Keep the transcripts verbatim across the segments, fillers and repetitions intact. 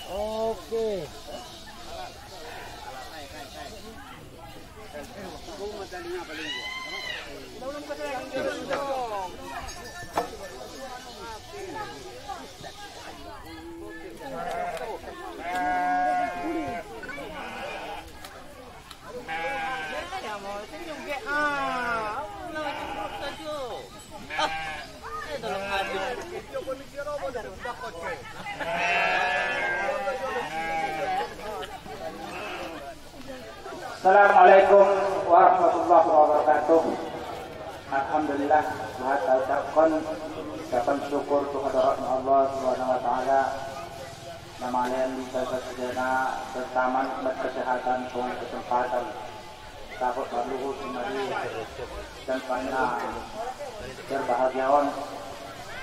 Oke. Assalamualaikum warahmatullahi wabarakatuh. Alhamdulillah, buat taucapkan ucapan syukur tu hadarat Allah Subhanahu wa Ta'ala. Namalen bisa sasidana bertaman, berkesehatan, dengan kesempatan. Takut berluhur sumadi dan pernah berbahagiaon.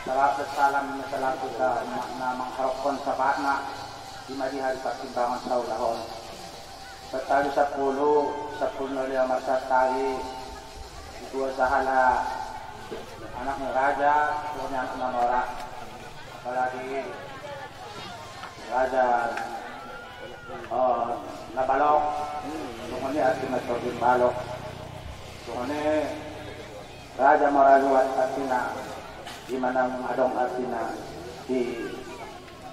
Salam, salam, salam kita makna mengharapkan syafaatna di madi hari pertimbangan saulahon. Petali sepuluh, sepuluh noli amar satali, dua sahala anak raja, punya anak nora. Apalagi raja, oh, Nabalok, sunguni artina Tobing Balok. Sunguni raja maraluat artina, di mana adong artina di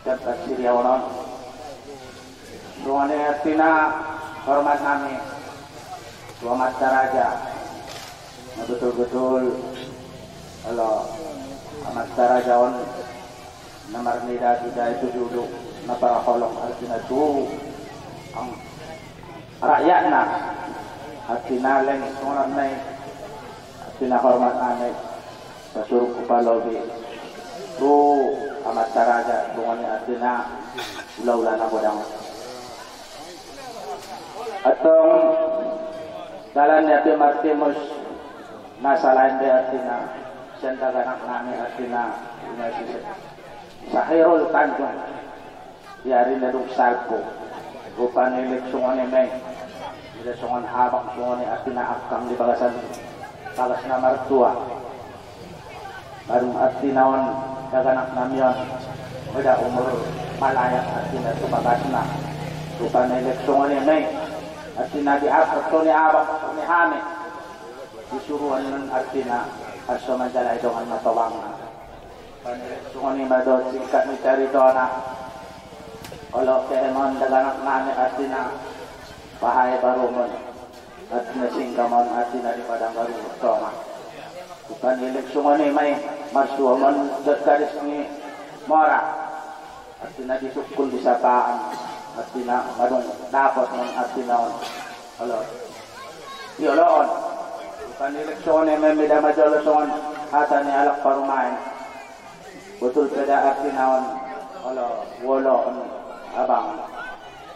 tempat siriaonon. Sunguni artina hormat nami, selamat raja. Na betul-betul, kalau amat rajaon Namar nida-nida itu dulu, na para holong artina tu ang rakyatna, artina leng songon nai, artina hormat nai, pasuruk ku palobi tu amat raja, songon i artina ula-ula na godang. Atong dalan ni Api Martimus, na salain be artina, sian daganak nami artina, ina si Sahirul Tanjung, di ari na dung salpu, rupa ni lik songon i me, ida songon habang songon i artina akang di bagasan, bagas na martua. Baru artina on, daganak nami on, meda umur malayak artina tu bagasna. Rupa ni lik songon i me, artina di akang songon i abang, songon i hami. Disuruan artina, aso manjalai dongan matobangna. Rupa ni lik songon i me do singkat ni caritona. Olo kehe mon daganak nami artina, pahai baru mon. Artina singgamon artina di Padang Garu Tonga. Bukan ilik songon i mai, marsuamon dot gadis ni Mora. Artina di sukul di sapaan, artina madung dapot non artina on. Olo. Di olo on. Bukan ilik songon i mai, mida majolo songon hata ni halak parumaen. Betul pe da artina on, olo, wolo on, abang.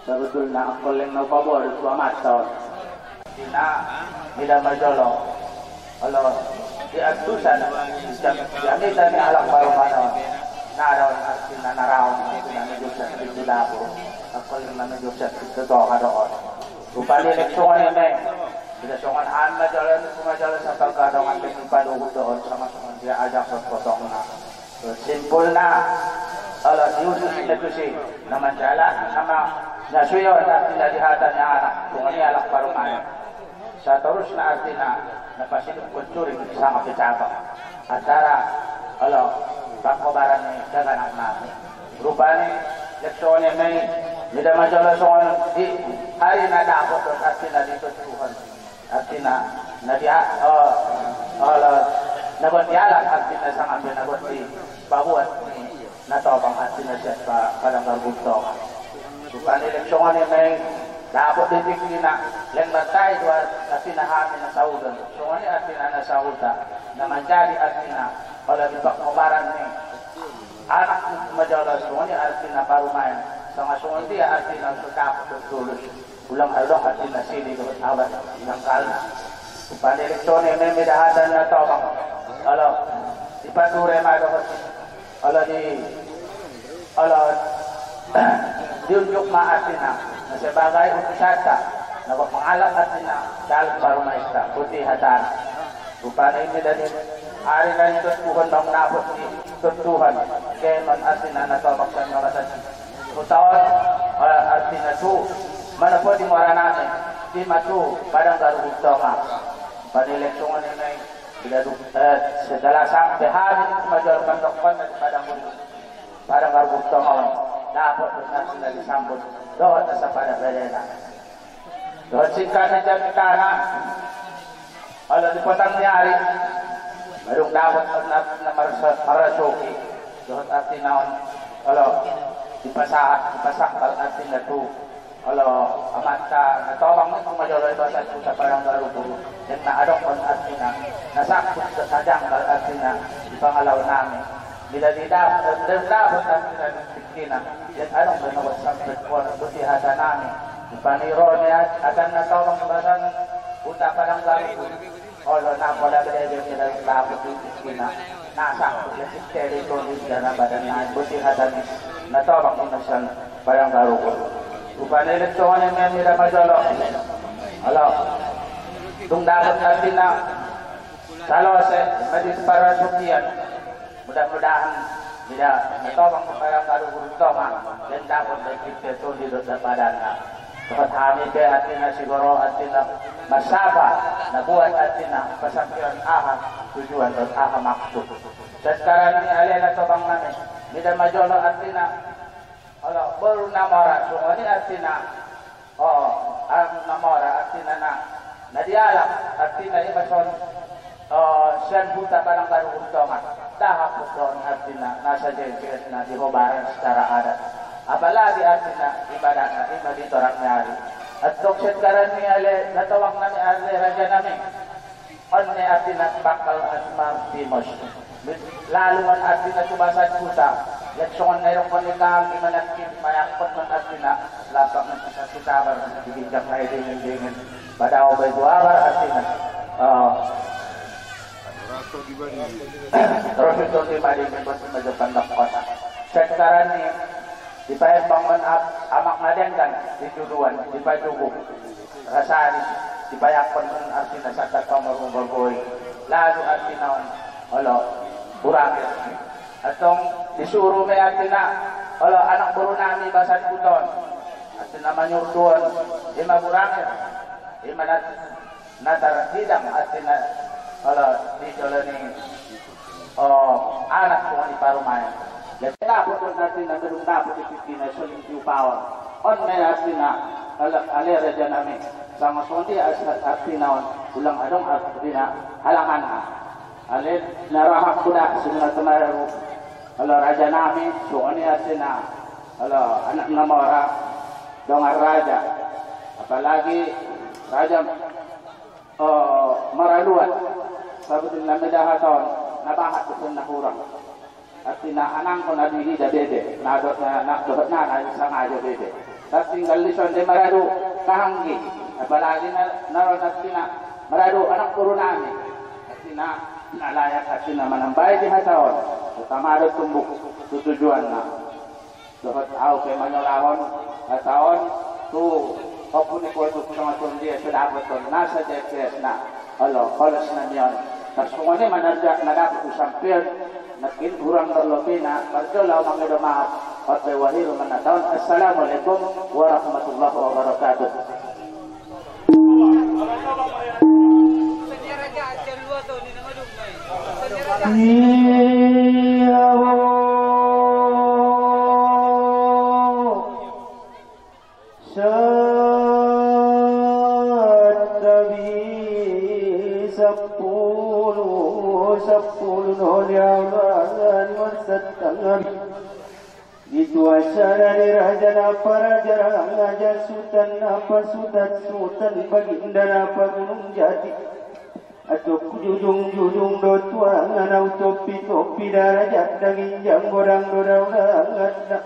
Sebetulna angkol leng na upaboa tu amat on. Artina, mida majolo. Olo, di atusan, di jam, di amita ni halak parumaen on. Na ada on artina na raon, artina na jusak di dapur. Angkol leng na jusak di toha doon. Rupa ni lik songon i me. Mida songon an majolo, majolo sapa gadongan di padohut doon sama songon dia ajak sot potongna. Simpulna, olo, di usus na tusi, na manjalan, na ma, na suyo, na artina di hata ni anak, songon i halak parumaen. Seterusna artina, na pasiduk pencuring sama pecabang. Antara, olo, pangkobaran ni daganak nami. Rupa ni lik songon i me, mida majolo songon i ari na dapot dot artina di Tuhan. Artina, na di a, o, olo, na buat di alam, artina sanga pe na buat di pabuat ni, na tobang artina sian pa, Padang Garu Tonga. Bukan ilik songon i me, dapot di tikina, leng martai dua, artina hami na saudan. Songon i artina na sauda, na manjadi artina, olo di pangkobaran ni. Anak majolo songon i artina parumaen, sanga songon dia artina so dapot dot tulus. Ulang adong artina sini dohot awan nangkalna. Bukan ilik songon i me, mida hata na tobang. Olo, di pature ma dohot. Olo di, olo, diunjuk ma artina. Na sebagai utusan ta. Na buat mangalap artina. Dalam parumaen ta. Putih hatana. Rupane i medani ari nani totuhan bang napot i totuhan. Kemon artina natobang san manga tati. Tutaon, eh, artina tu mana po di muara nani di matu Padang Garugu Tonga. Panilek tungon ini. Bila du, eh, setelah sampai hari itu major pandok kota di Padang Garugu. Padang Garugu Tonga. Dapot artina disambut. Dohot asa pada belena. Dohot singkatna jam tana. Olo di potang ni ari. Barung dapot na, na marasa-, marasuki. Dohot artina on. Olo dipasahat, dipasangkal artina tu. Olo amanta natobang ni kumajolo i basat kuta Padang Garugu. Yang na adong on artina. Nasakut sa janggal artina. Di pangalaw nami. Bila di dapot, di dapot artina. Kina, yen adong do nabot sampit kuan buti hata nami. Paniro ne at-, atan natobang basan kuta Padang Garugu. Olo napola bede bede dapot di kina. Nasak, ya siteri to di dana badan na buti hata ni. Natobang inasan Padang Garugu. Rupane letongan yang mira majolo. Olo. Dung dapot artina. Salose, medis para sukian. Mudah-mudahan bila natobang Padang Garugu Tonga, dan dapot dari kita tu di dosa badanna. Tempat kami pe artina sigoro artina masaba, nabuat artina pasampiran aha tujuan dan aha maksud. Sekarang ni ale natobang nami, mida majolo artina, olo, baru namara, sungoni artina, O, am, namara artina na, na dialak artina i mason, o, sian huta Padang Garugu Tonga. Dahap huta on artina, nasa jejeet na di hobaran secara adat. Apalagi artina ibadat na, ima di torang ni ari. Atok sekarang ni ale, natobang nami ale, raja nami. On ne artina bakal asmar timos. Lalu on artina tu basat kuta. Yak songon ne rokon ne kang imanat ki payak on artina. Lapak ne kita kita bar di ginjang nai dingin-dingin. Pada obai dua bar artina. Oh. Terus itu di mari mengkot majapan kota. Sekarang ni Dipayang pangon ap-, amak ngaden kan, di tuduan, dipajugu. Rasani, dipayakon artina sakat pamorung gogoi. Lalu artina on, olo, burangir. Atong disuru me artina, olo, anak boru nami basan kuton. Artina manyurduon, ima burangir. Ima nat-, Natar hidang artina, olo, di jolo ni, o, anak cuma di parumayan. Jadi dapot on artina, gedung dapot di pipina, soling di upaon. On me artina, olo, ale raja nami. Sama sondi as-, artina on, ulang adong artina, halangan. Ale, narahak kuda, semua temaru. Olo, raja nami, sondi artina. Olo, anak namora, dongan raja. Apalagi raja O, maraluat, sabutulna me dahaton, nabahat tu pun nahurang. Artina anangkon adi hida bebe, na dohot na, na dohot na, na sangajo bebe. Tatinggal dison de maradu, kahanggi. Apalagi na, na, artina, maradu anak boru nami. Artina, na layak artina manambai di hataon. Utama do tumbuk, tu tujuanna. Dohot au pe manyolahon, hataon, tu, opuni kotu kusama tundia sudah apoton nasa G P S na, olo, kolos na mion. Tarsungoni manarja na dapot usampion, nakin hurang berlobina, parjola mangido maaf, hot pe wahiru manataon. Assalamualaikum warahmatullahi wabarakatuh. Iya, bo. Satabi sapulu, sapulu no liawan, wansat tangan. Di tuasa dari raja napa raja, raja sutan napa sutan, sutan baginda napa gunung jati. Atok jujung-jujung do tuangan, au topi-topi darajat, daging janggodang do daudangan.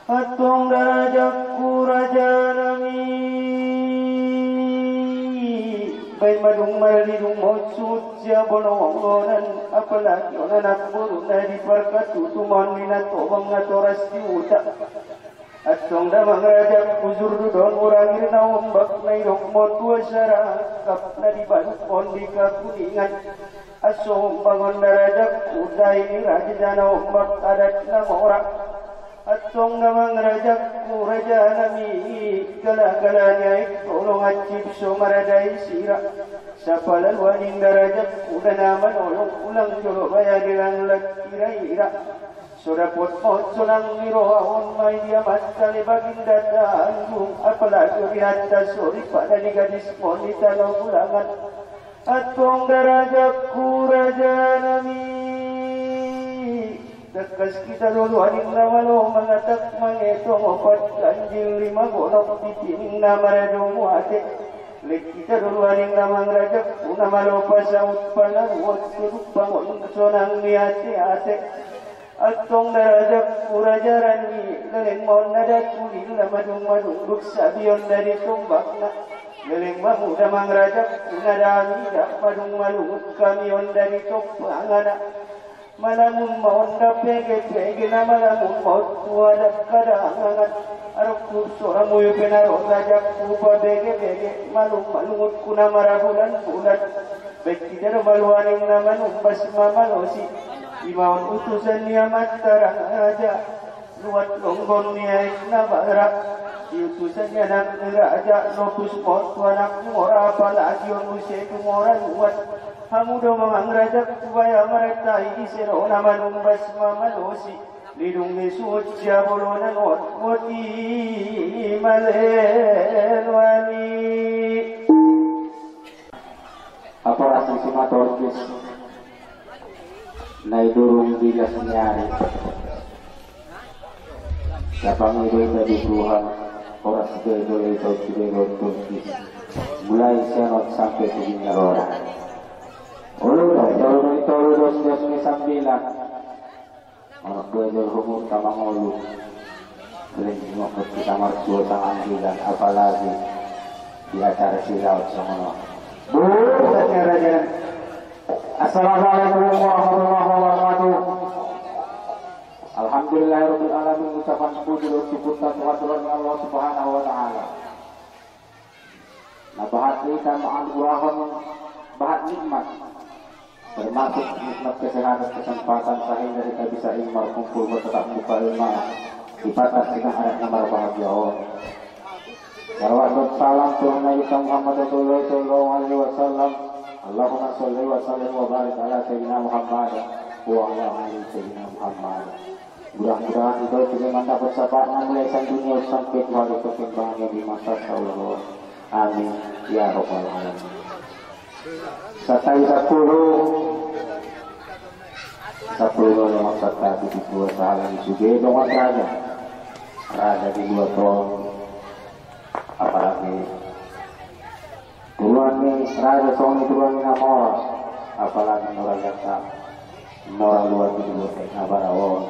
Atong darajatku raja nami. Bain madung marlidung maksud sia bonongonan, apalagi on anak boru na di parkatu tumon ni natobang natoras di utak. Atong damang rajak ku, zurdudon urang irna ombak, na irok mon dua sarangkap, na dibaduk mon di kakuningan. Asong bangon da rajak ku, daini raja jana ombak, adat na mora. Atong damang rajak ku, raja nami, gala-galanya ik tolong acip so maradai sira. Sapalaluan inda rajak ku, dana manolong ulang jolo baya dilang lak ira-ira. So dapot maot sonang ni roha on mai dia mata le baginda tanggung, apalagi di atas sori pada di gadis mon di tano bulangan. Atong da rajak ku, raja nami. Dakas kita dolo aning na malo mangatak mangetong opat ganjil lima gonok, pipining na marado muate. Lek kita dolo aning na mangrajak ku na malo pasaut panaruot, tuduk bangon sonang ni ate-ate. Atong da rajak ku, raja rani, leleng maon na da kuli la madung-madung duk sabion dari tombakna. Leleng mamu damang rajak ku na dami da madung malungut kamion dari tombakna. Malamun maon da pege-pege na malamun maot ku ada kadangangan. Arok ku sora muyu penaro rajak ku pabege-bege, malung malungut ku na marabulan-bulan. Bek kita do maluaning na manumbas mamalosi. Imaon utusan nia matarang raja. Luat longgon nia ik na bara. Iutusan nia anak raja, nopus maot ku anak mora, apalagi on use ku mora luat. Hamu do mamang rajak ku baya maratai, isero na manumbas mamalosi. Lidung ni sucia bolonan ot moti maleluani. Apa rasi sumatorkis. Nai durung bilas nyari. Sapang ido tadi Tuhan, oras ido ido ido ido ido turkis. Mulai sianot sampai ke Gingarora. Ulu dah, jauh dari tolu dos dos ni sambilan. Anak buah jauh umur tamang ulu. Keling ngokot kita marsuo sangan bilan, apalagi di acara silaut sama. Bu, tanya raja. Assalamualaikum warahmatullahi wabarakatuh. Alhamdulillahirabbil alamin, ucapan puji dan syukur dan hadirat Allah Subhanahu wa Ta'ala. Nah, bahat kita menganugerahakan bahat nikmat, termasuk nikmat kesehatan, kesempatan sehingga kita bisa ini markumpul bertatap muka ini di patas sidang adat na marbahagia on. Salawat dan salam tu Nabi Muhammad sallallahu alaihi wasallam. Allahumma shalli wa sallim wa barik ala Sayyidina Muhammad wa ala ali Sayyidina Muhammad. Mudah-mudahan kita juga mantap bersahabat mulai sang dunia sampai kepada perkembangan yang di masa Allah. Amin ya rabbal alamin. Satai sapuluh, sapuluh lewat satai tujuh dua sahalan suge dongan raja. Raja di dua ton. Apalagi turunan ni raja song ni turunan ni na mora. Apalagi mora gata, mora luar di dua tek na barawon.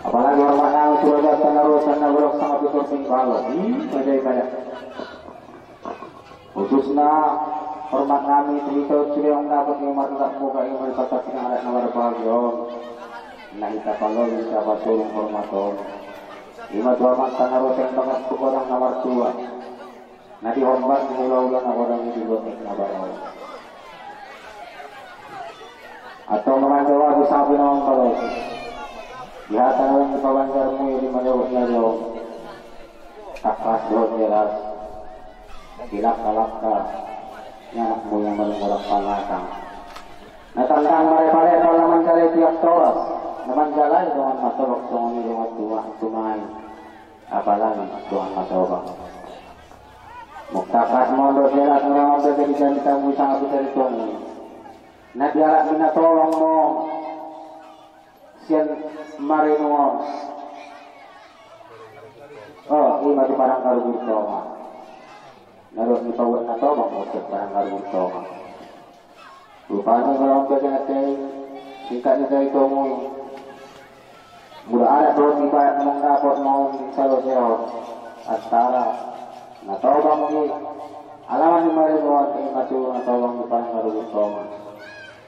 Apalagi hormat nami turunan gata na rusan na borok sama tutur sing balo. Ih, bajai bajai. Khususna hormat nami tu ito sudah yang dapat yang marga buka yang mari patas sing adat na barawon. Nah, ita palo yang kita pasurung hormat on. Ima tu hormat tanah roseng bagas tu orang na martua. Na di hormat mula-ula na orang di dua tek na barawon. Atau merantau aku sampai nawang barawon. Di hata nawang di pabanjar mu ya di malewat na jauh. Takas dohot jelas. Di laka-laka. Ni anak mu yang malung orang pangatang. Na tantang mare-mare pala manjalai tiap toras. Na manjalai dongan matorok, dongan ni dongan tua, tumai. Apalagi dongan matobang. Muktakas mondo selat ngurang ambe ke di jani tamu sangat bisa ditunggu. Na diarak mina tolong mo sian marino. Oh, ima di padang karugur toma. Narus di pawet na toma mo sian padang karugur toma. Rupanya kalau ambil kena tei, singkat ni dari tomoi. Muda adat dohot ibarat memang dapot mau salo seho. Antara na tobang di alaman ni mari dohot ni matu na tobang di padang karugur toma.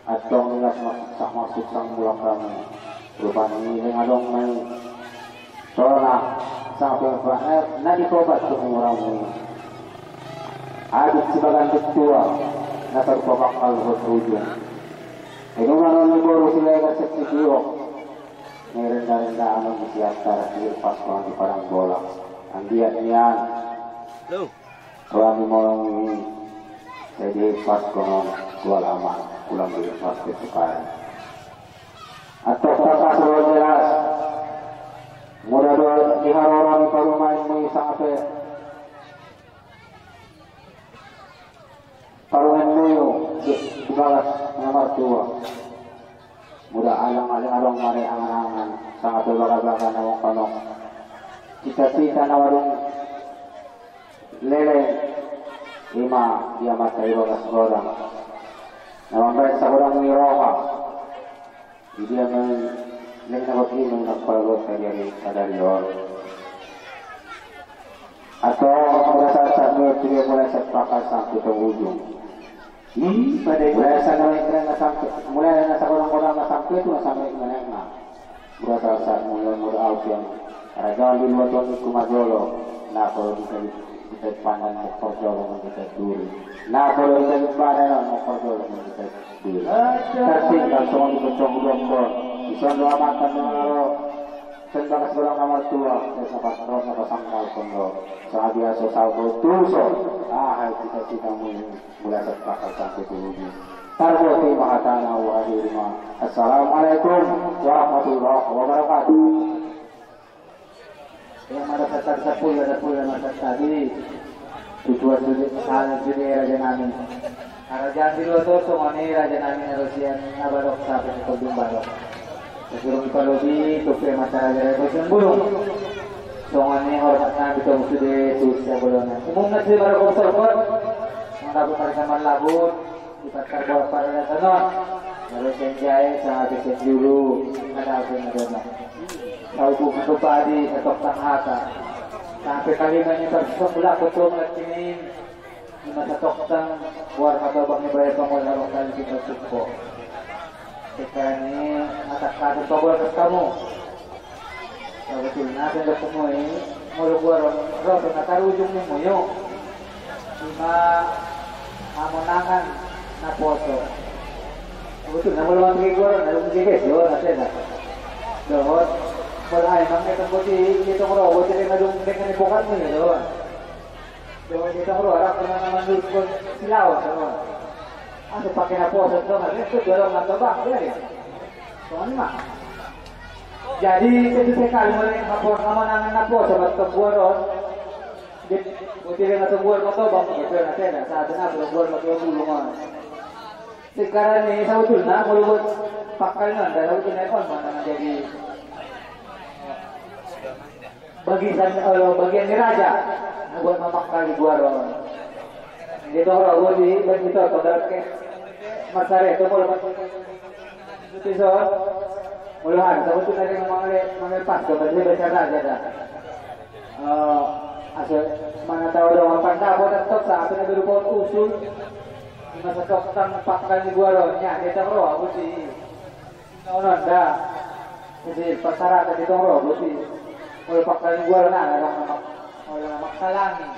Atong ni las mak-, sak maksud sang mulak kami. Rupanya ni lengadong mai. Corona, sampe fa-, eh, na di tobat tu orang ini. Adit si bagan di tua, na taru pa bakal buat ujung. Ini mana ni boru si lega seksi diok. Ni renda-renda anu di siap tarak di pas di padang bola. Ambiat nian. Halo. Rami mau ini, jadi pas konon, kual aman, pulang di pas kesukaan. Atau pakas ruang jelas, muda doa di harorong di parumaen mu sampe parumaen mu di, di balas nomor dua. Muda alang-alang adong mari angan-angan, sampe baga-baga nawang kono. Cita-cita nawarung lele, ima dia mata iroga segorang. Nawang baik segorang ni roha. Di dia men, leng nawarung ini nak palagot kajari sadari or. Atau merasa tak mulai dia mulai sepakat sampe ke ujung. Ih, pada mulai sana naik kerana sampe, mulai nasa orang-orang na sampe tu, nasa naik mana na. Muda saat mulai muda au yang raja di luar tuan iku majolo. Na kalau di, di, di pandang mokor jolo mendekati duri. Na kalau di, di pandang mokor jolo mendekati duri. Tertinggal soal di kocong dombo. Di sana makan dulu. Sen bagas orang nomor dua, sen sabar terus, sabar sangkal kondo. Sabiaso sabar tuso. Ah, hai cita-cita mu, mulai sepakat sampe ke ujung. Tarboti mahatana wa hadirima. Assalamualaikum warahmatullahi wabarakatuh. Yang mana kata sepuluh, ada sepuluh, yang mana tadi. Tujuan sudi, salah sudi raja nami. Raja di luar tu, songon i raja nami na Rusia, na balok, sampe ni kodung balok. Segurung palobi, tupe mata raja, raja bosen burung. Songon i hormat nami, tong sude, sus, ya bolona. Umum na sudi balok, kosong, kot. Mangkabu pada zaman labut, di pasar buah pada sana. Lalu senjai, sampe senjulu, ada apa yang ada. Saubung anu padi, satok tanghata. Sampe kalima ni tersusun pula, kotong, lakinin. Ima satoktang, buar mato bang ni bayar pamula bang kali kita suko. Sekarang ni, matak kadang pabol kastamu. Sabetulna, sendok temui, mulu buar, roto na taru ujung ni muyu. Ima, amonangan, na poso. Sabetulna, mulu mantri buar, na ujung ni guys, yo, na tena. Dohot, mulu ai, mang, itu poti, itu robo, jadi ngadung, dengan ipokan ni, dohot. Dohot di tong roa, arak pernah nama nurut silau, dohot. Asa pake na poso, dohot, itu dorong na tobang, ya, ya. Soalnya mah. Jadi, itu sekali mulai na poso, nama nangan na poso, buat kebuaron. Jadi, buat dia na kebuaron, na tobang, gitu, na tena, saat na kebuaron, na tobang, dulu mah. Sekarang ni, sabetulna, mulu buat pakal nanda, sabetulna, kon mana jadi. Bagian, eh, bagian ni raja. Buat mamak kali gua ro. Di tong ro, gua di, bagi to, to, dalam ke. Masare, to, mulu, mulu, mulu, mulu, mulu, mulu, mulu, mulu, mulu, mulu, mulu, pas, to, berarti baca raja dah. Eh, asal mana tahu dong, apa dah, buat tok, sa, apa dah berupa usul. Di masa tok, tang, pakal ni gua ro, nya, di tong ro, aku sih. Ono nda. Jadi, persyaratan di tong ro, berarti. Kalau pakal ni gua ro, nah, orang nama, orang nama kalangi.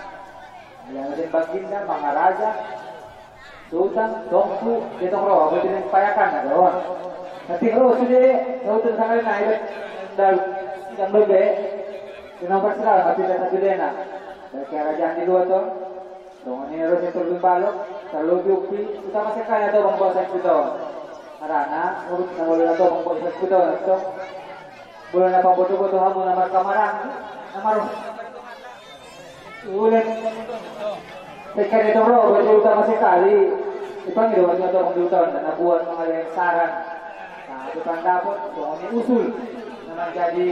Yang ada baginda, mangaraja, sultan, tongku, di tong ro, berarti yang payakan, ada, wah. Nanti ro, sudah, sultan sangat naik, dan, dan bebe, di nomor seratus, masih ada satu dena. Dari kerajaan di luar, tuh. Songon i ro si terlebih balok, terlebih upi, utama sekali atau bang bosan kita. Karena, urut na boleh atau bang bosan kita, atau boleh apa foto-foto hamu nama kamarang, nama ro. Ulen. Sekali itu ro, berarti utama sekali. Dipanggil waktu atau bang duta, dan buat mengalih saran. Nah, itu kan dapat, songon i usul. Nama jadi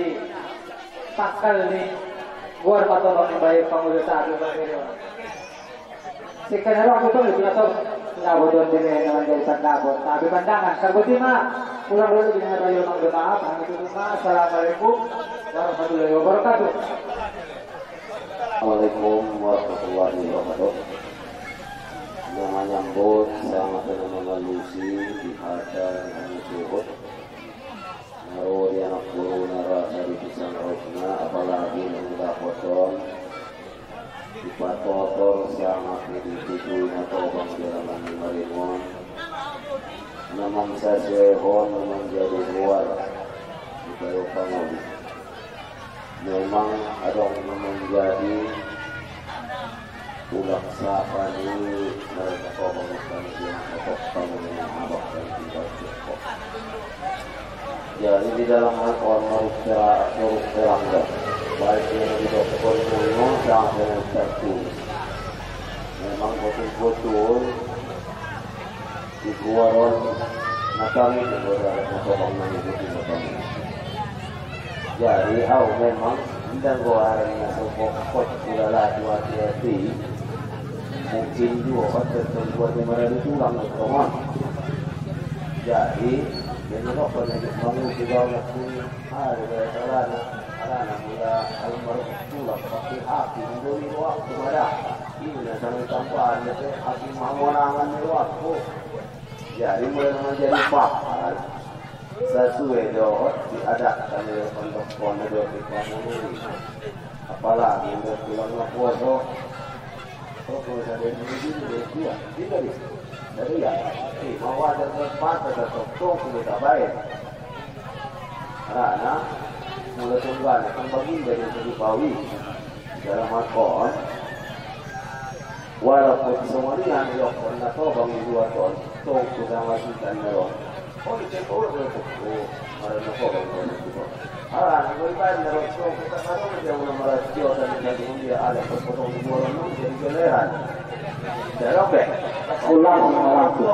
pasal ni. Buat atau bang baik, pangulu satu, bang. Sekarang aku tahu itu atau nggak bodoh diri dengan jadi pendapat. Tapi pandangan, terbukti mah. Pulang dulu dengan rayu mang maaf. Hanya itu mah. Assalamualaikum warahmatullahi wabarakatuh. Assalamualaikum warahmatullahi wabarakatuh. Nama nyambut, sangat nama malusi, di hata, nama suhut. Naro di anak guru, nara, dari pisang rautna, apal Memang sasuai hon manjadi luar di Bayo Pangoli. Memang adong manjadi ulak sapa ni mereka ko bangun kami di mangkotok kami di mangabak dan tidak cukup. Jadi di dalam hal hon maruk tera-, maruk terang dah. Baik yang di dokter punya, jangan dengan tertulis. Memang betul-betul di guaron na kami di guaron na tobang na ibu di tobang. Jadi, au memang indang guaron na sokok kot kulala tu ati-ati. Mungkin dua kot tertentu buat yang mereka tulang na tobang. Jadi, yang mereka pernah di bangun di guaron na pun, ah, di guaron na, ala na mula almarhum tulang pakai api, memberi waktu mereka. Ini na sama tambahan, ya, api mamonangan ni waktu. Jadi mulai manjadi bakal sasuai dohot diadakkan oleh pondok-pondok di Pangoli. Apalagi udah tulang na poso. Oh, kalau ada yang begini, dia kuat. Dia tadi. Tadi ya. Eh, mau ada tempat, ada toko, kita bayar. Karena mulai tunggal, kan baginda dari segi bawi. Dalam akon, walaupun semuanya yok na tobang dua ton, tong ku sama sultan na ron. Oh, di tempo ulo ko ko, marana ko bang ko ko. Ah, na ko ibarat na ron, tong ku tak ada dia ulo marana tio dan dia ada potong dua ron, jadi geleran. Dalam be. Langsung merangkul.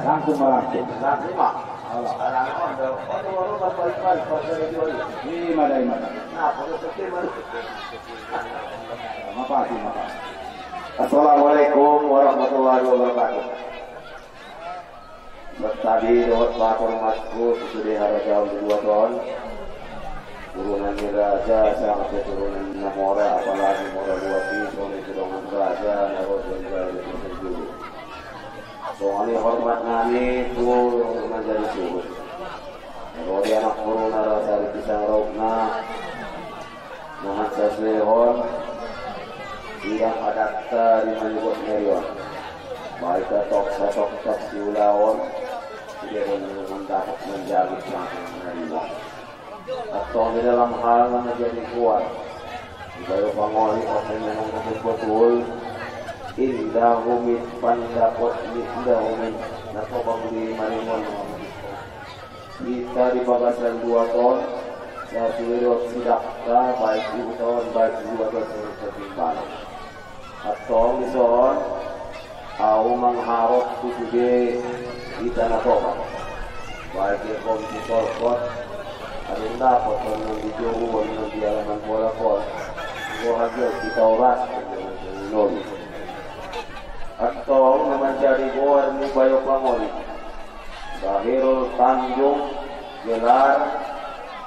Langsung merangkul. Langsung mah. Alah. Alah, ada orang baru balik-balik, pas ada dua ni. Ini madai, madai. Nah, pada seperti mana? Makasih, makasih. Assalamualaikum warahmatullahi wabarakatuh. Betadi lewat bakor masku sesudah harga dua ton. Turunan ni raja, sangat turunan na mora, apalagi mora dua ton, itu dengan raja, na roh dan raja itu dulu. Soalnya hormat nani, tuh manjadi suhut. Kalau di anak guru na rasa di pisang raukna, nahan sasuai hon, sidang adat ta di manyebut merion. Baik tok satok tok si ulaon, tidak ada yang mendapat menjaga sang menerima. Atau di dalam hal menjadi kuat. Di Bayo Pangoli, oke, memang betul-betul indah umit pandapot ni indah umit. Napa bang di maringon. Kita di bagasan dua ton, sasuai dohot sidak ta, baik di uton, baik di dua ton, sasuai ketimbang. Atong dison, au mangharot tu sude di Tanah Toba. Baik di kom di Polkot, ada yang dapat, ada yang di Jowo, ada yang di alaman bola pon. Gua hasil kita oras, non. Atong na manjadi goar ni Bayo Pangoli. Sahirul Tanjung, gelar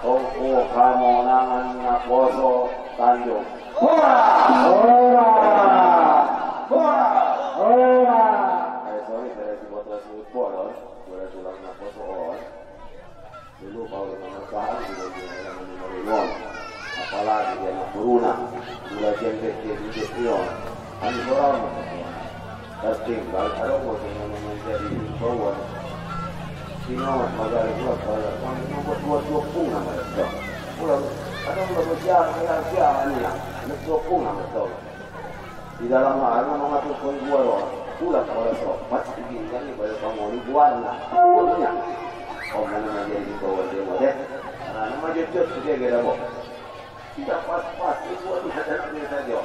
Tongku Hamonangan Naposo Tanjung. Hora! Hora! Hora! Hora! Eh, sorry, dari si botol sebut bola, bola tulang Naposo, oh. Dulu baru nomor saham juga dia yang nomor lima. Apalagi dia nak beruna. Gula jembek dia duduk dia. Ani orang. Tertinggal, kalau mau dengan menjadi imbauan. Sinamat magari buat bayar. Kami nomor dua dua pun nama dia. Pulang, ada udah berjalan, ya, ya, ini ya. Dua pun nama dia. Di dalam hal mengaturkan dua roh, pulang pada sopat, diizinkan di Bayo Pangoli buarna. Punya. Om mana menjadi imbauan dia, model. Karena nama jujur, dia gak ada boh. Tidak pas-pas, itu buat dia, dia saja.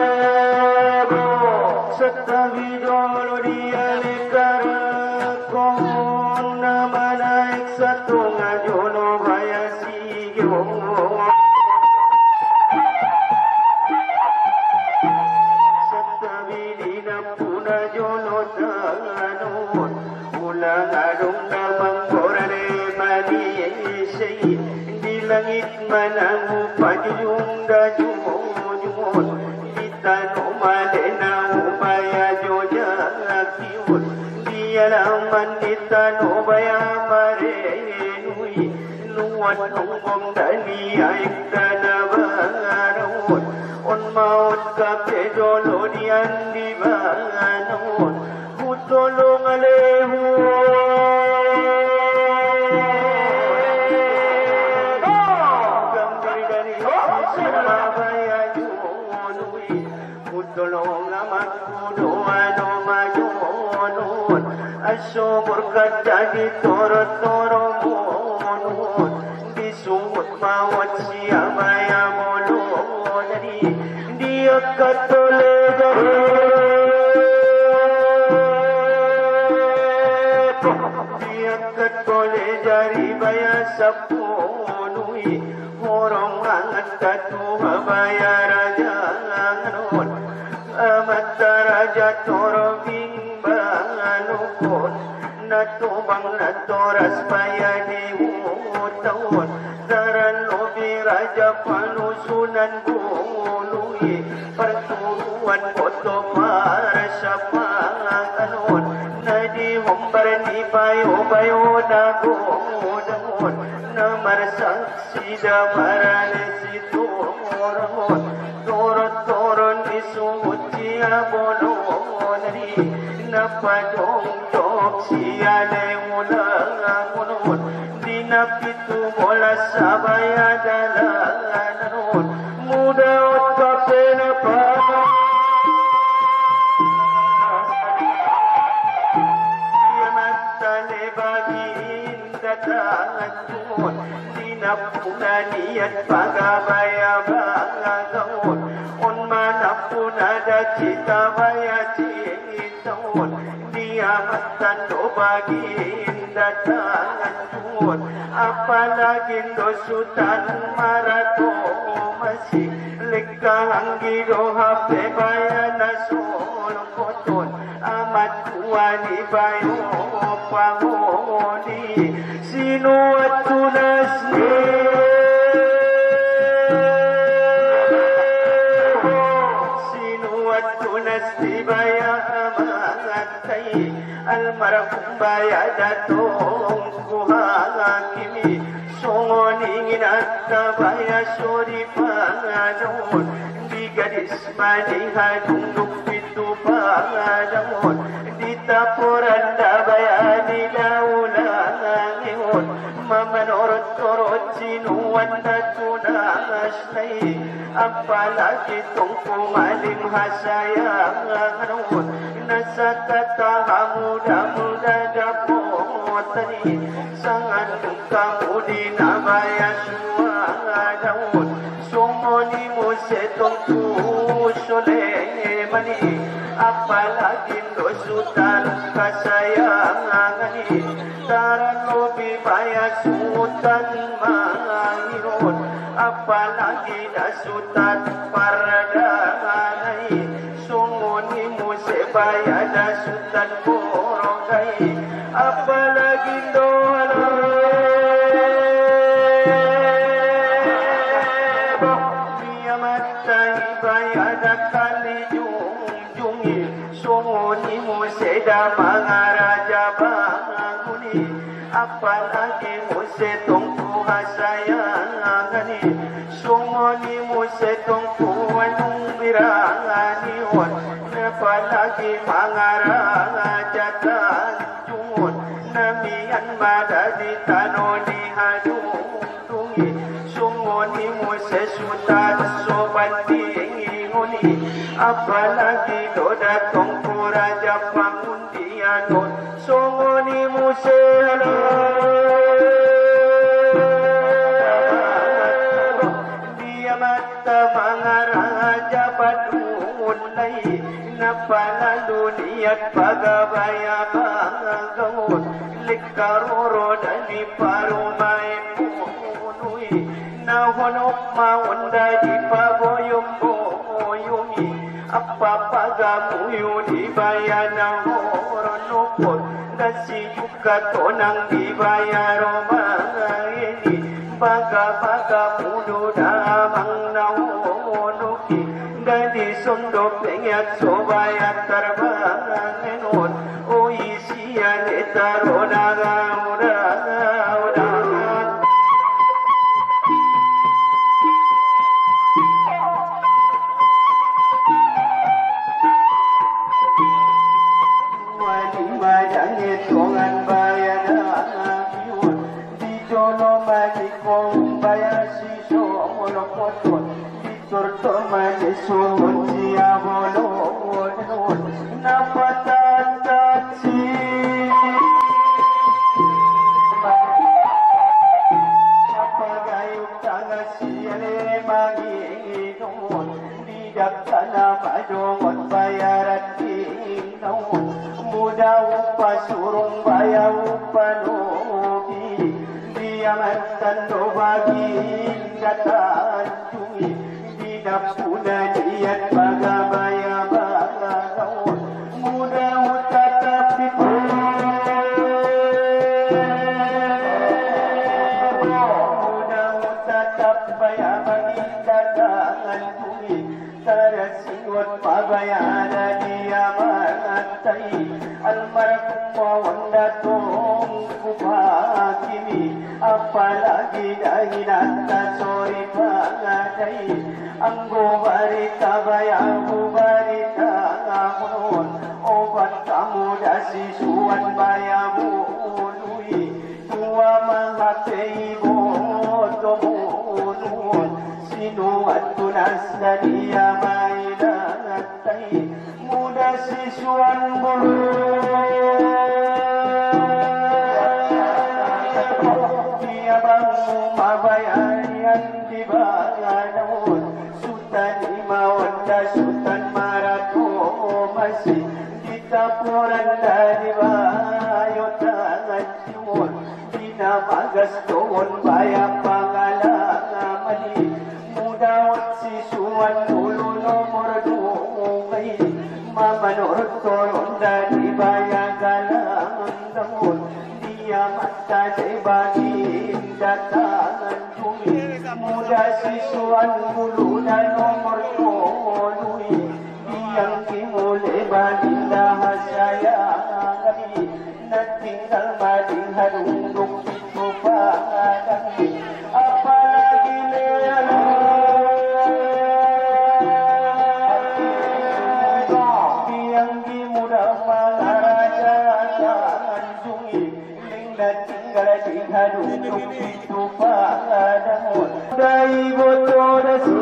Sebo, satabi dolo di alekara, kon na manaik satunga dolo baya sigio. Satabi di napuna dolo tanun. Ulang adong na manggorane mani sei, di langit manangu pajujung dajujun, di tano male na ubaya jojakiun, di alaman di tano baya marenui, luat nunggong dani aik dana baraun, on maut kape dolo di andi banaun. Hutolong alehu. Gambir dari sima baya junui. Hutolong amat kudo ano majonun. Aso burkat jadi toro-toro monun. Di Sumut mawat siya maya molo dadi, di akat tole jari, di akat tole jari baya sapunui, horong angat tatu baya raja nganun, amat raja toro bing banukun. Natubang natoras baya di hutaun, daran lobi raja palusunan gului, parturuan boto para sapanganun, na di hombar ni bayo-bayo nagodaun. Na marsaksi da marane si toron, toron-toron ni suhut si abolon ni, na padongdok si ale ulangon, di na pitu bolas abaya dalanon, muda ot kapena pa. Iya matane bagin datanon, di na puna niat pagabaya bagaon, on mana puna da cita baya citaon, di amat tando bagin datanon, apalagi do sutan marato masi, leka anggi do hape baya na solong koton. Amat kuani bayo pangoni, sinuat tunas ni. Sinuat tunas ni baya amatai, almarhum baya datong ku hakimi, songon ingin ata baya sodi pananon, di gadis mani hadung duk pitu pananon, di taporan da baya di daulangon, mamanorot-norot sinuan da tunas nai, apalagi tong kumalim hasayangon, na satata hamu da muda dapot tani, sangan kamu di na baya suadaon, songon i muse tong ku solemani, apalagi do sutan kasayangan i, taralobi baya sutan mangiron, apalagi da sutan pardanai, songon i muse baya da sutan borogai, apalagi do alai. Iya matane baya da kali jung jungi, songon i muse da mangaraja banguni, apalagi muse tong ku hasayangani, songon i muse tong ku anung birani on, apalagi mangaraja tanjungon, na mian ma da di tano ni hadung dungi, songon i muse sutan so bandingoni, apalagi do datong ku raja pangundianon, songon i muse alai. Dia mata mangaraja badun lai, na palalu niat pagabaya bagaon, lek karoro dani parumaen munui, na honok maunda di paboyong-boyongi, apa pagamuyu di baya na horon nopot, na sijuk katonang di baya romaeni, baga-baga mudu damang na honoki, dadi sondo pengiat so baya tarbangenon, oi Sian etaro na gauda gauda. Wali madange tongan baya na biun, di jolo mani kong baya si solo koton. Tortor mane suhut si abolon, na patatat si. Apa gayuk tanga si ale manginon, di dakkana madongot bayarat di naun, muda upa surung baya upa nobi, di aman tando bagin datan. Di na puna niat pagabaya bagaon, muda utatap di, muda utatap baya bagin datan dungi, tarasingot pabaya da di aman tai, almarhum mawan datong ku pagi. Apalagi dahi nata sori pangadai, anggo barita bayabu barita amun, obat kamu da sisuan bayabu lui, tua mahapei boto munun, sinuan tunas dadia mai datai. Muda sisuan bulu. Dia bangun mabayanian di baganon. Sutan Imawan da Sutan Marato masi. Di tapuran dari bayo tangan timun. Di na magas doon baya pangalamani. Muda ot sisuan bulu nomor duai. Mamanor toron dari baya galang damun. Dia mata de bagin datangan tui. Muda sisuan bulu da nomor tolui. Biang kimule baginda hasayangani. Natinggal mading hadung duk pitu pangadang. Apalagi leanan. Biang di muda mangaraja tangan sungi. Ning natinggal di hadung duk pitu pangadang. Dai boto dasi.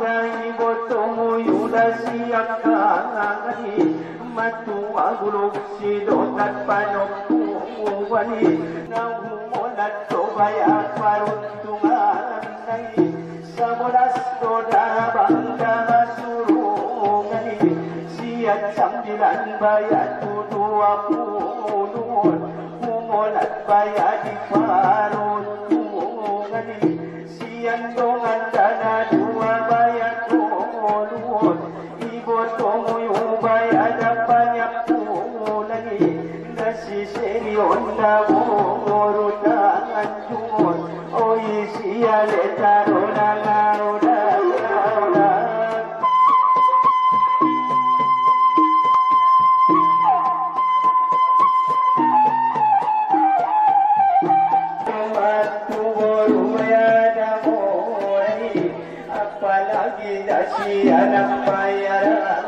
Dai boto muyu dasi akangani. Matua guluk si dokat panok kuwani. Nau monat to baya paruntungan nai. Sabolas doda bangga masurungani. Siat sambilan baya tu dua puluh. Kumonat baya di paruntungan. Sian dongan dana dua baya tolun. Ibo tomuyu baya da panyapulan. Nasi serion da borutan jumon. Oi sia le tarona ngaroda ngaroda. Matu boru ya da borai. Apalagi dasi anak bayaran.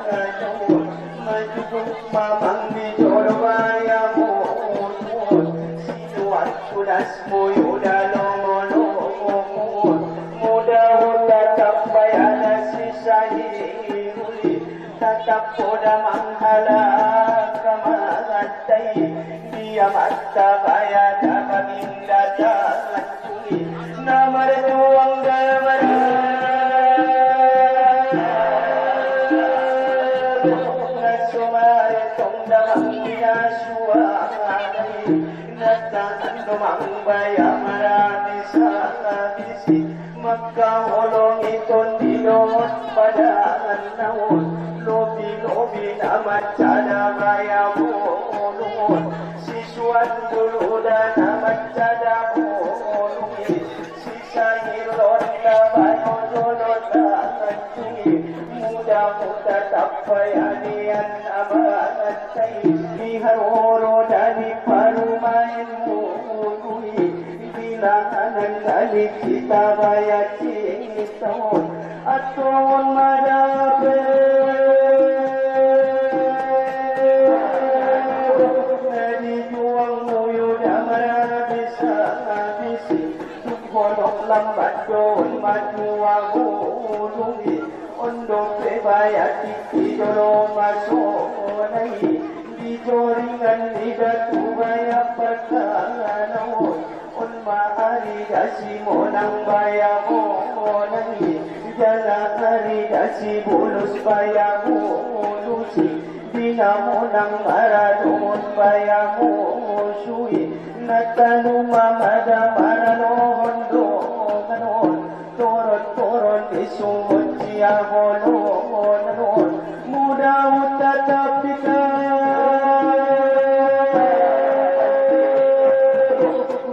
Maju mamang di joro bayamu. Sinuan tunas muyu da longo-longo. Muda-muda tatap baya dasi sahiruli. Tatap poda manghala kamangatai. Dia mata baya da baginda tangan. Namar tuang damar. Nasumar tong damang dia suang. Natangan domang baya marabisa-bisi. Makaholong iton di dohot padangan naon. Lobi-lobi na macada baya bolon. Sisuan bulu da na macada bolon. Sisahirlon da bayo jolon da mancui. Muda-muda tapayanian amanat sai. Di haroro da di parumaen mului. Bilangan kali cita baya citaon. Aton madape. Nadi juang muyu da marabisa-bisi. Sungkolok lambat don maju agulungi. Ondo pe baya tiki dolo masonai. Di joringan di datu baya perkanaon. On ma ari dasi monang baya monangi. Jala ari dasi bulus baya bulusi. Dina monang maradohon baya musui. Natalu mamada maradohon donganon. Turun-turun di sungut sia bolon-bolon. Muda-muda tapi tak.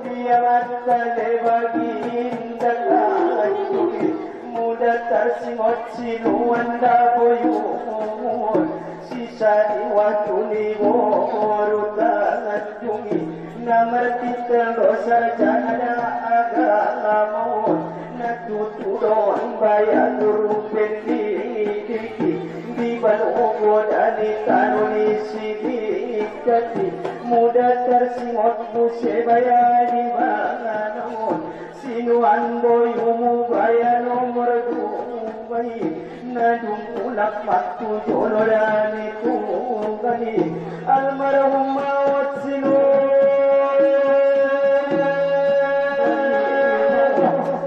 Biar tak ada bagi indah lagi. Muda Datar si mot si luan da boyun, si sadi watu ni boru tangan dungi, na martitel do sarjana da agama on, na tutudon baya guru pendidiki, di bal ogo dani tanuni si dikati, muda tarsingot buse baya di banganon. Sinuan boyumu baya nomor duai, na dungulak maktu jolo dani tugani. Almarhum maot sinu.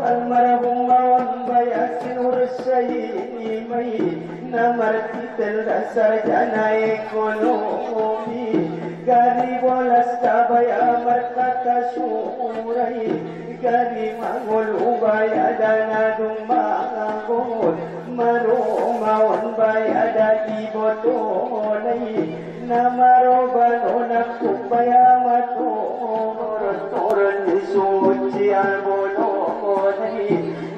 Almarhum maot baya sinur sayi mai. Na martitel da sarjana ekonomi. Gari bolas da baya markata surai. Gari mangolu baya dana dung mangon. Maro maon baya da ibotolai. Na maro bano na kubaya mato. Toron toron ni suci albololai.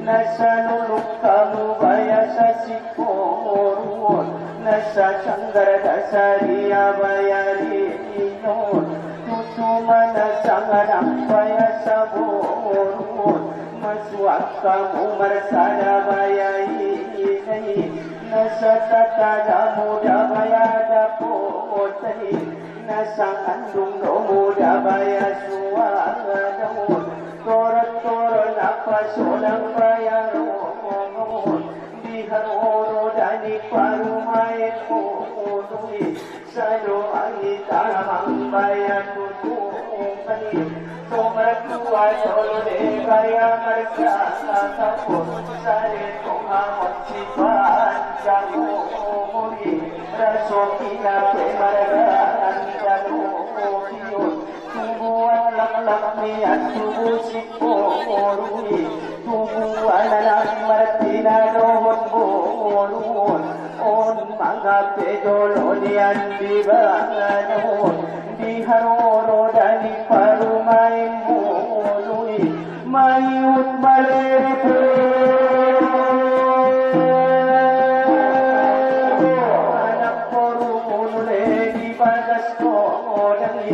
Na sanuluk kamu baya sasi Korun, na sa sanggar da saria baya rinon. Tutu mana sanganak baya saborun. Masuak kamu marsada baya inai. Na sa tatadamu da baya dapotai. Na sangandung domu da baya suadaun. Torot-torot napa solang baya rongon. Di haroro dani parumae kodui. Sado angi taramang baya tutupani. Somar tua solo de baya marsa. Sasapun sare tonga mochipan jamu muri. Rasokina pe marga anjanu kiun. Tubuan laklak nian tubu si korui. Tubuan anak martina dohon borun. On manga pedolo nian di banon. Di haroro dani parumain borui. Mayut malepe. Anak boru munule di bagas kodani.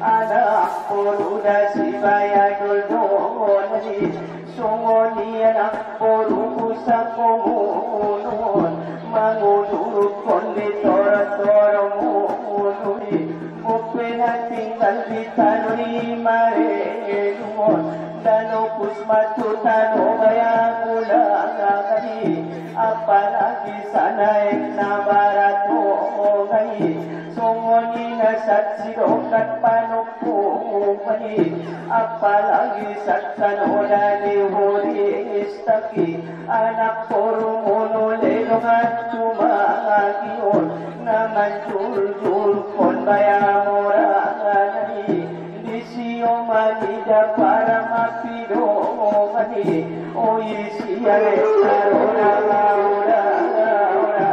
Anak boru da si baya doldolai. Songoni anak boru kusa komunon. Manguduruk kondi tora-tora munui. Bupena tinggal di tanuni marenun. Dano kusmatu tano baya gulagani. Apalagi sanaek na barat mongai. Songoni na saksi dokat panopumai. Apalagi saksan odani huri istaki. Anak boru munule dongan tumagion. Na manjul-jul kon baya moranai. Di sio manida para mapido mani. Oi siare sarona maura ora.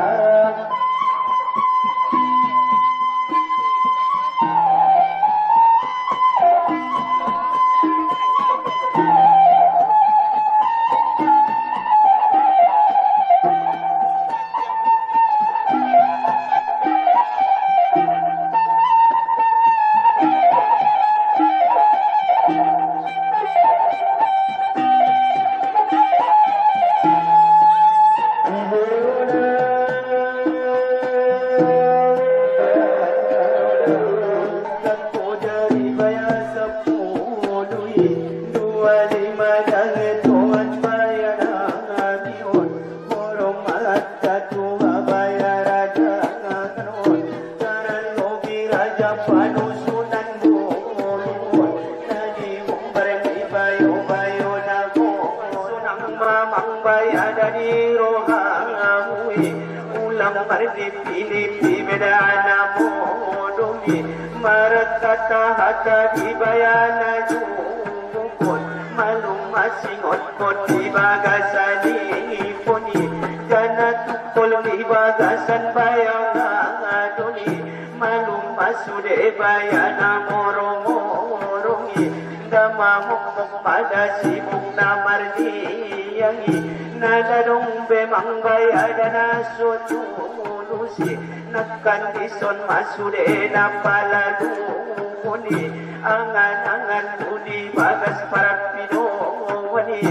Mamang baya dadi roha mui, ulang mardi pili pi beda na modumi, marakata hata di baya na jukun, malum masingot kot di bagasan ipuni, jana tukul di bagasan baya ngaduni, malum masude baya na morong-morongi, Mamukmuk mada sibuk na mardiyangi, na dadung be mangbaya da na sotulusi, na kandison masude na paladunguni, angan-angan tu di bagas para pinongoni,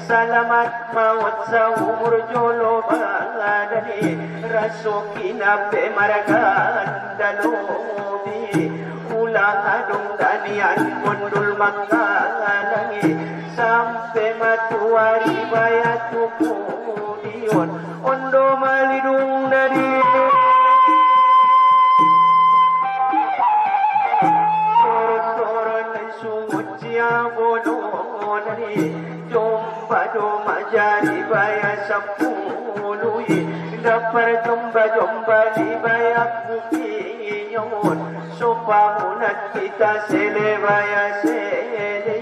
salamat maot saumur jolo badani, raso kinape maraganda lobi, ulang adung danian mondul makalangi, sampe matuari baya tuku dion, ondo malidung dadi. Toron-toron sungut sia bono dadi, jomba do majadi baya sapului, dapar jomba-jomba di baya kupi nyamun, sopa munat kita sele baya sele,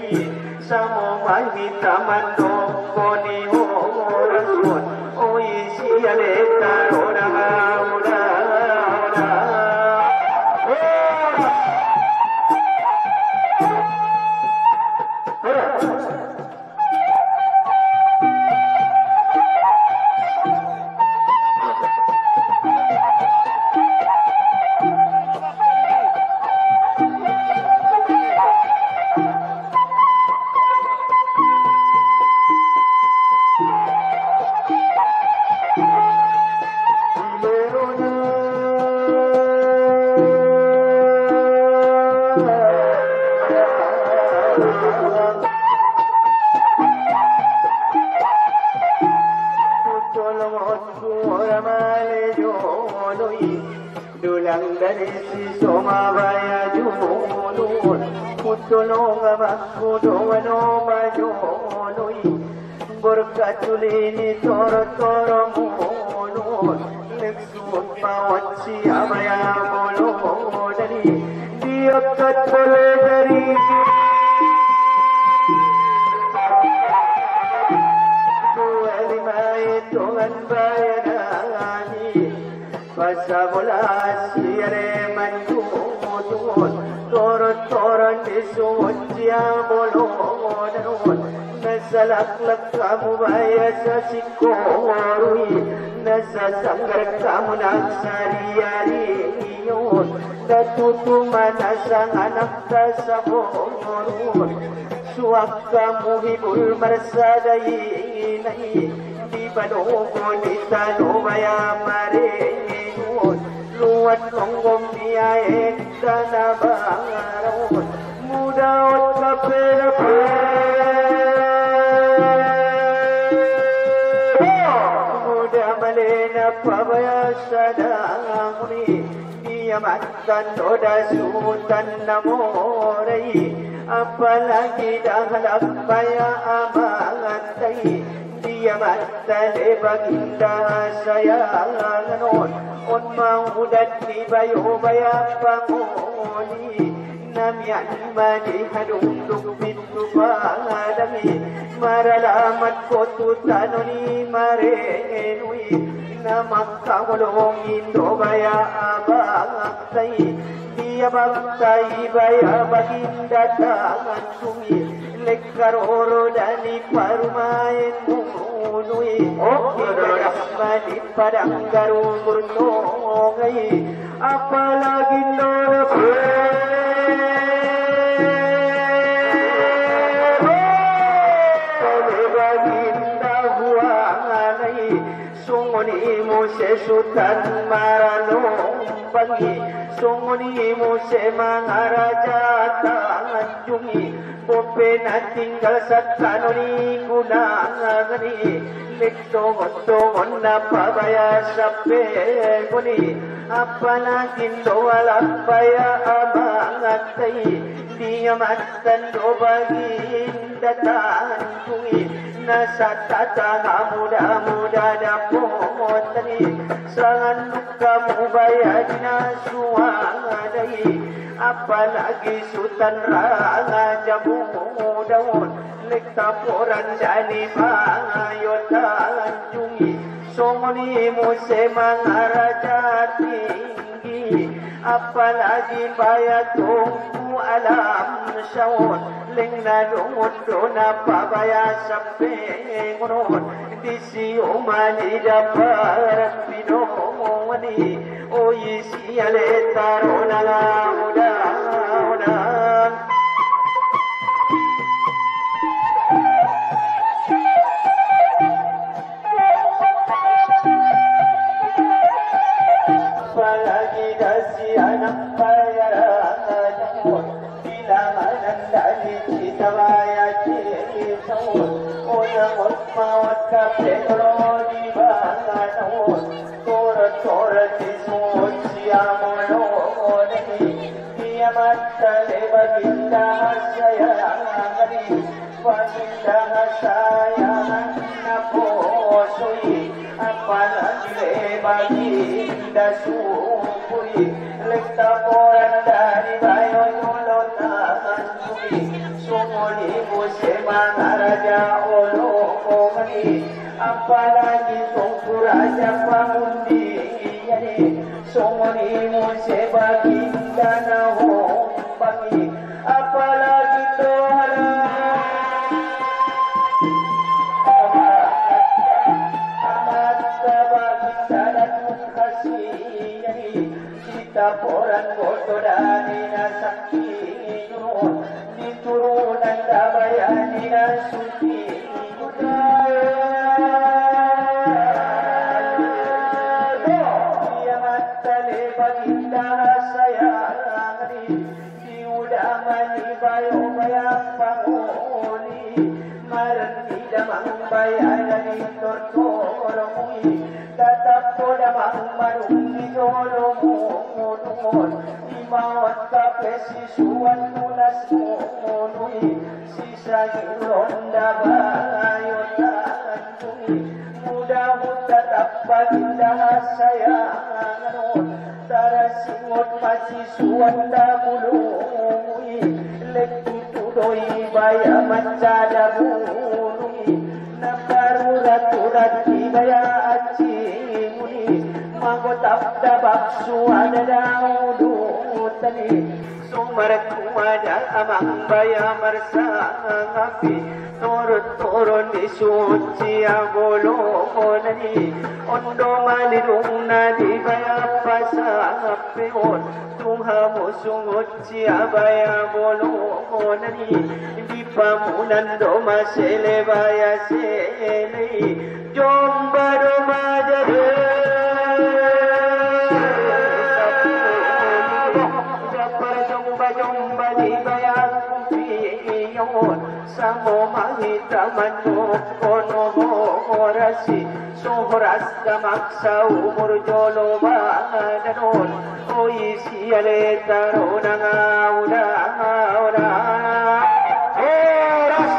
samo mahita mandong koni horasun, oi siale tarona mauna, ona. Ora. Ora. Dulang dari si soma baya junun, kutulung amak kudo wano majunui, borkatulini toro-toro munun, leksun pawat si abaya bolo dari, diakat bolo dari. Dua lima hitungan baya nani. Pasabola siare mantumun, toron-toron di sungut sia bolo danun. Nasalaklak kamu baya sasikorui, nasasanggar kamu naksariari nyaun. Datutu manasang anak tasaborun, suak kamu hibul marsadai nai. Di balo ko di tano baya marengun, luat longgom niae tana baraun. Muda ot kapela pe, muda malena pabaya sadanguni. Dia matan do da sutan na morai, apalagi da halak baya amantai. Dia matan le baginda sayangan on, on mau dati bayo baya pangoni. Namian madi hadung duk pitu padami, maralamat ko tu tano ni marenui. Namak kangolong indo baya abang tai, dia bang tai baya baginda tangan tumi, lekar oro dani parumaen munui. Oke, mani padang garu murnongai, apalagi nora pe. Baginda huanganai, sunguni muse sutan maranumbangi, sunguni muse mangaraja tanjungi, bope na tinggal satano ni gunangani, lek tongon-tongon na pabaya sape guni, apalagi ndo alak baya amangatai, dia matan do baginda tanjungi, na satata hamuda-muda dapotani, sangan kamu baya dinasuangadai, apalagi sutan raja mudaun, lek taporan dani bayo tanjungi, songoni muse mangaraja tinggi, apalagi baya tungku alam saun. Teng na dungun duna pa baya sape ngunun, disi umani da para pinomoni, o isi ale taro na la uda uda. Apalagi da si anak bayaran, bilangan dali kita baya kita, o nang ot mawat ka petro di balanon, toro toro di suci amolo dali, dia mata leba kita saya ngari. Baginda sayangan na poso i, apalagi le baginda supu i, lekta poran dari bayo yolo na sumi, sumuni muse mangaraja olo komani, apalagi tungku raja pangundi yani, sumuni muse baginda na hombangi. Apalagi Tuhan, amat ka baginda Datuk Kasih, kita poran goto dani na sakti, diturunan da baya ni na suti. Dia mata le baginda sayang ni. Di uda mani bayo baya pangoni, marani damang baya dani tortoromui, tatap ko damang marung di jolomui, imawat ka pesi suan tunas mui, sisa di ronda bayo tanui, muda muda tatap baginda sayangan. Tarasingot masisuan da bulungi, lektu tudoi baya mancada bulungi, na baru ratu-rati baya acimuni, magotap da baksu ada da udutani. Sumar kumada amang baya marsangapi, turun-turun di suci abolonani, ondo malidung na di baya pasapeon, tuha musungut cia baya bolonani, di pamunan do masele baya sele, jomba do majade. Jomba, jomba, jomba di baya kupion. Samo mahita manuk kono horasi. Sohoras damak saumur jolo badanon. Oi siale taro nanga uda uda. Horas.